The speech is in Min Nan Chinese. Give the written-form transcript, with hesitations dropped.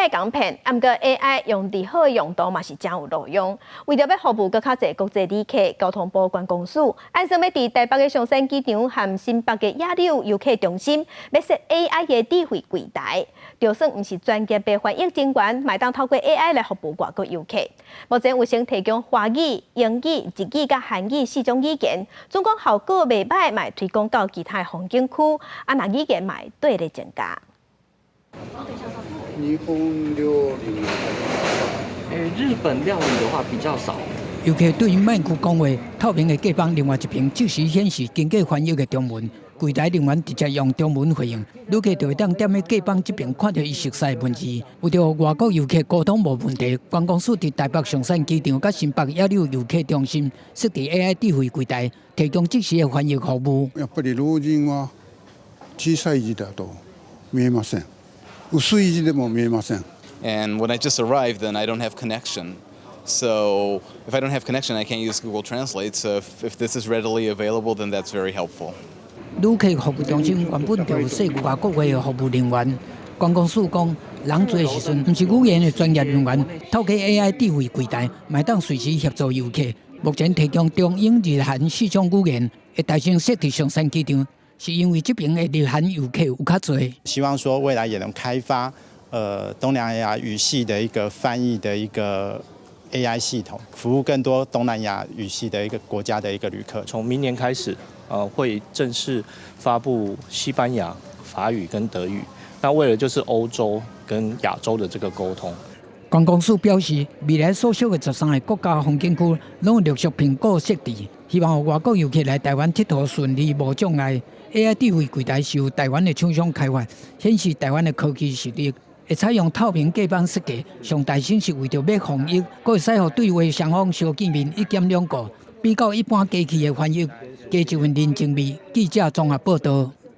會共騙，毋過 AI 用佇好的用途嘛是誠有路用。為著欲服務閣較濟國際旅客，交通部觀光署按算欲佇台北的松山機場和新北的野柳遊客中心，欲設 AI 的智慧櫃台。就算毋是專業的翻譯人員，嘛會當透過 AI 來服務外國遊客。目前有先提供華語、英語、日語佮韓語四種語言，總講效果袂䆀，嘛會推廣到其他的風景區，啊，若語言嘛會綴咧增加。日本料理。日本料理的話比較少。遊客對麥克講話，透明的隔板另外一邊即時顯示經過翻譯的中文，櫃台人員直接用中文回應，旅客就會當踮咧隔板這邊看著伊熟悉的文字。為著外國遊客溝通無問題，觀光署佇台北松山機場佮新北野柳遊客中心設置 AI 智慧櫃台，提供即時的翻譯服務。やっぱり老人は小さい字だと見えません。薄い字でも見えません。 And when I just arrived, then I don't have connection. So if I don't have connection, I can't use Google Translate. So if this is readily available, then that's very helpful. 旅客服務中心原本就有設外國話的服務人員。觀光署講，人濟的時陣，毋是語言的專業人員，透過 AI 智慧櫃台，嘛會當隨時協助遊客。目前提供中英日韓四種語言，會帶先設佇松山機場，是因為這邊的日韓遊客有較濟。希望說未來也能開發，東南亞語系的一個翻譯的一個 AI 系統，服務更多東南亞語系的一個國家的一個旅客。從明年開始，會正式發布西班牙、法語跟德語。那為了就是歐洲跟亞洲的這個溝通。觀光署表示，未來所屬的13個國家風景區攏會陸續評估設置，希望外國遊客來台灣𨑨迌順利無障礙。AI 智慧櫃台是由台灣的廠商開發，顯示台灣的科技實力。會採用透明隔板設計，上大先是為著欲防疫，閣會使予對話雙方相見面一兼兩顧，比較一般機器的翻譯，加一份人情味。記者綜合報導。